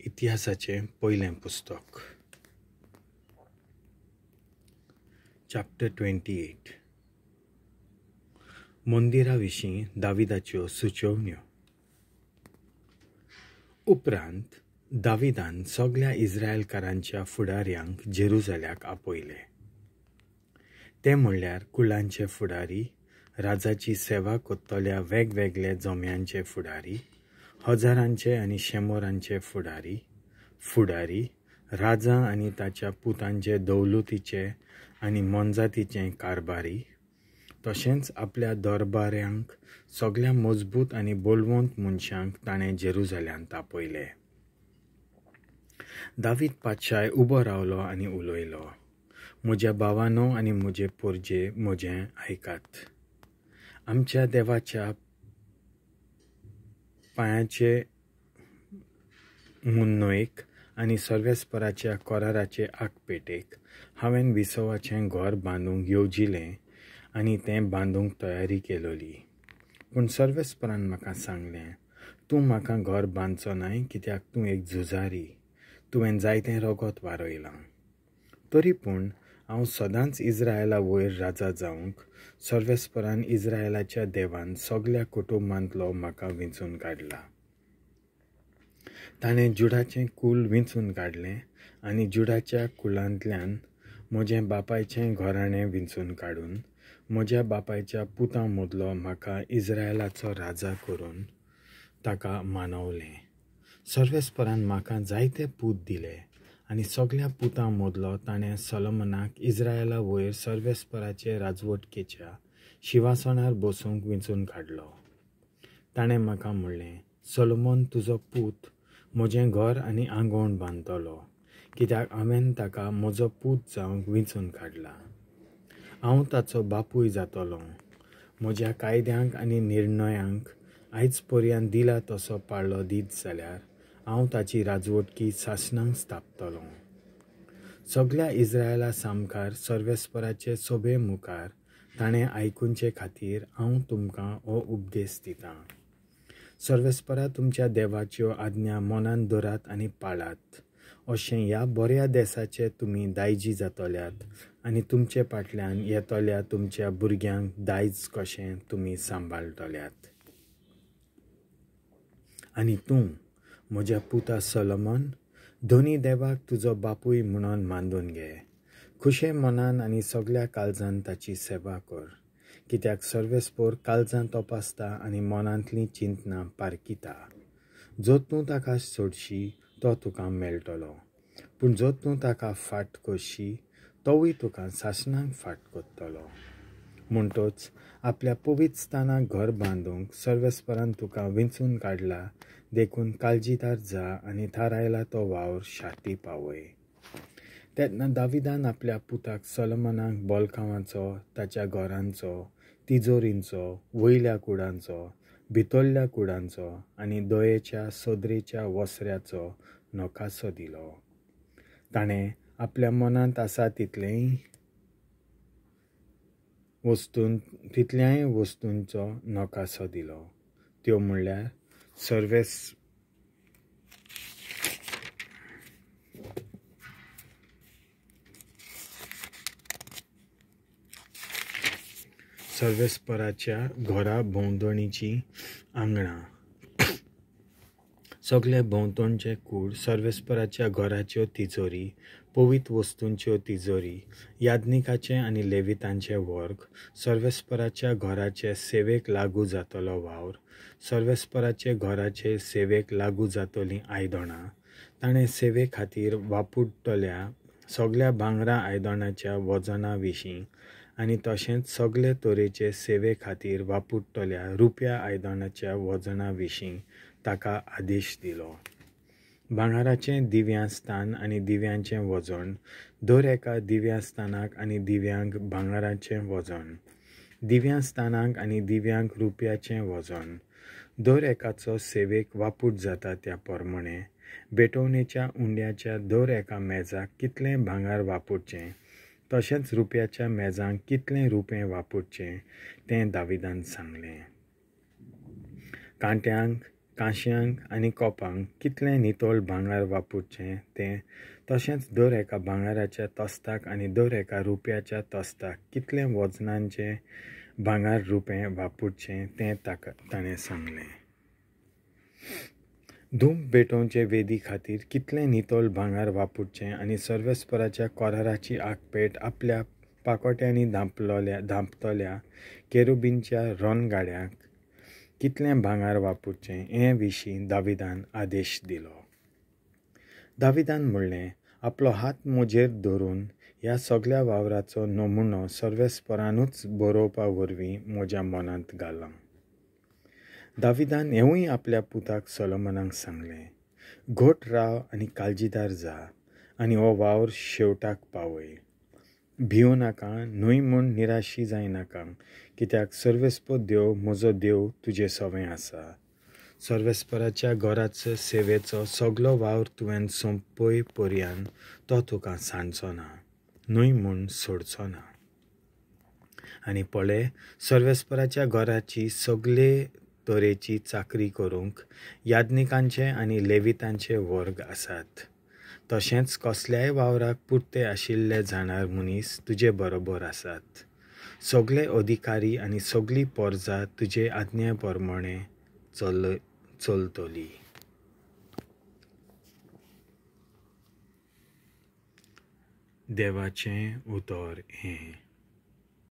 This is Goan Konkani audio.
इतिहासाचें पयलें पुस्तक, चॅप्टर 28. मंदिरा विशीं दाविदाच्यो सुचोवण्यो. उपरांत दाविदान सगळ्या इस्रायलकारांच्या फुडाऱ्यांक जेरुजाल्याक आपयले. ते म्हणल्यार कुळांचे फुडारी, राजाची सेवा करतल्या वेगवेगळे जम्यांचे फुडारी, हजारांचे आनी शेंबरांचे फुडारी, फुडारी, राजा आनी ताच्या पुतांचे दौलतीचे आनी मोनजातीचे कारभारी, तशेंच आपल्या दरबाऱ्यांक सगळ्या मजबूत आनी बलवंत मनशांक ताणें जेरुजाल्यांत आपयले. दावीद पातशाय उबो रावलो आनी उलयलो, म्हज्या भावानो आनी म्हजे पोरजे, म्हजें आयकात. आमच्या देवाच्या पांयाचे मुन्नोयेक आनी सर्वेस्पराच्या कराराचे आगपेटेक हांवें विसवाचें घर बांदूंक येवजिलें आनी तें बांदूंक तयारी केलोली. पूण सर्वेस्परान म्हाका सांगलें, तूं म्हाका घर बांदचो नाय, कित्याक तूं एक झुजारी, तुवें जायतें रगत वारयलां. तरी पूण हांव सदांच इस्रायला वयर राजा जावंक सर्वेस्परान इस्रायलाच्या देवान सगळ्या कुटुंबांतलो म्हाका विंचून काडला. ताणें जुडाचें कूल विंचून काडलें आनी जुडाच्या कुळांतल्यान म्हजें बापायचें घराणें विंचून काडून म्हज्या बापायच्या पुतां मदलो म्हाका इस्रायलाचो राजा करून ताका मानवलें. सर्वेस्परान म्हाका जायते पूत दिले आनी सगळ्या पुतां मदलो ताणें सोलोमनाक इस्रायला वयर सर्वेस्पराचे राजवटकेच्या शिंवासनार बसूंक विंचून काडलो. ताणें म्हाका म्हणलें, सोलोमन तुजो पूत म्हजें घर आनी आंगवण बांदतलो, कित्याक हांवें ताका म्हजो पूत जावंक विंचून काडला. हांव ताचो बापूय जातलो. म्हज्या कायद्यांक आनी निर्णयांक आयज पर्यंत दिला तसो पाळो दीत जाल्यार हांव ताची राजवटकी सासणांक स्थापतलो. सगळ्या इस्रायला सामकार सर्वेस्पराचे सोबे मुखार ताणें आयकुचे खातीर हांव तुमकां हो उपदेश दितां. सर्वेस्परा तुमच्या देवाच्यो आज्ञा मनान धरात आनी पाळात, अशें ह्या बऱ्या देसाचे तुमी दायजी जातल्यात आनी तुमचे फाटल्यान येतल्या तुमच्या भुरग्यांक दायज कशें तुमी सांबाळटल्यात. आनी तूं म्हज्या पुता सोलोमन, धनी देवाक तुजो बापूय म्हणून मानून घे. खुशे मनान आनी सगळ्या काळजान ताची सेवा कर, कित्याक सर्वेस्पोर काळजां तपासता आनी मनांतलीं चिंतनां पारखिता. जो तूं ताका सोडशी तो तुका मेळटलो, पूण जो तूं ताका फाट करशी तोवूय तुका सासणाक फाट करतलो. म्हणटच आपल्या पवित्र स्थानाक घर बांदूंक सर्वेस्परान तुका विंचून काडला, देखून काळजीदार जा आनी थारायला तो वावर शाती पावय. तेन्ना दाविदान आपल्या पुताक सोलोमनाक बोलकांवाचो, ताच्या घरांचो, तिजोरींचो, वयल्या कुडांचो, भितरल्या कुडांचो आनी दयेच्या सोदरेच्या वसऱ्याचो नकासो दिलो. ताणें आपल्या मनांत आसा तितल्याय वस्तूंचो नकासो दिलो. त्यो म्हणल्यार सर्वेस्पराच्या घरा भोंवतणीचीं आंगणां, सगळे भोंवतणचे कूड, सर्वेस्पराच्या घराच्यो तिजोरी, पवित्र वस्तूंच्यो तिजोरी, याज्ञिकाचे आनी लेवितांचे वर्ग, सर्वेस्पराच्या घराचे सेवेक लागू जातलो वावर, सर्वेस्पराचे घराचे सेवेक लागू जातलीं आयदनां, ताणें सेवे खातीर वापरतल्या सगळ्या भांगरा आयदनाच्या वजना विशीं आनी तशेंच सगळे तरेचे सेवे खातीर वापरतल्या रुप्या आयदनाच्या वजना विशीं ताका आदेश दिलो. भांगराचें दिव्यां स्थान आनी दिव्यांचें वजन, दर एका दिव्या स्थानाक आनी दिव्यांक भांगराचें वजन, दिव्यां स्थानाक आनी दिव्यांक रुप्याचें वजन, दर एकाचो सेवेक वापूर जाता त्या प्रमाणे भेटवणेच्या उंड्याच्या दर एका मेजाक कितलें भांगर वापरचें, तशेंच रुप्याच्या मेजांक कितलें रुपें वापरचें तें दाविदान सांगलें. कांट्यांक, कांश्यांक आनी कोपांक कितलें नितळ भांगर वापरचें तें, तशेंच दर एका भांगराच्या तस्ताक आनी दर एका रुपयाच्या तस्ताक कितलें वजनांचें भांगर रुपें वापरचें तें ताका ताणें सांगलें. धूप भेटोवचे वेदी खातीर कितलें नितळ भांगर वापरचें आनी सर्वेस्पराच्या कोराराची आगपेट आपल्या पाकोट्यांनी धांपतल्या केरुबींच्या रणगाड्यांक कितलें भांगर वापरचें हे विशीं दाविदान आदेश दिलो. दाविदान म्हणलें, आपलो हात म्हजेर धरून ह्या सगल्या वावराचो नमुनो सर्वेस्परानूच बरोवपा वरवीं म्हज्या मनांत घाला. दाविदान हेंवूय आपल्या पुताक सोलोमनाक सांगलें, घट राव आनी काळजीदार जा आनी हो वावर शेवटाक पावय. भिवं नाका, न्हय म्हूण निराशी जायनाका, कित्याक सर्वेस्पर देव म्हजो देव तुजे सवें आसा. सर्वेस्पराच्या घराचो सेवेचो सगलो वावर तुवें सोंपय पर्यान तो तुका सांडचो ना, न्हय म्हूण सोडचो ना. आनी पळय, सर्वेस्पराच्या घराची सगळे तरेची चाकरी करूंक याज्ञिकांचे आनी लेवितांचे वर्ग आसात. तशेंच कसल्याय वावराक पुरते आशिल्ले जाणार मनीस तुजे बरोबर आसात. सगळे अधिकारी आनी सगळी पोरजा तुजे आज्ञे प्रमाणे चलतली. देवाचें उतर हें.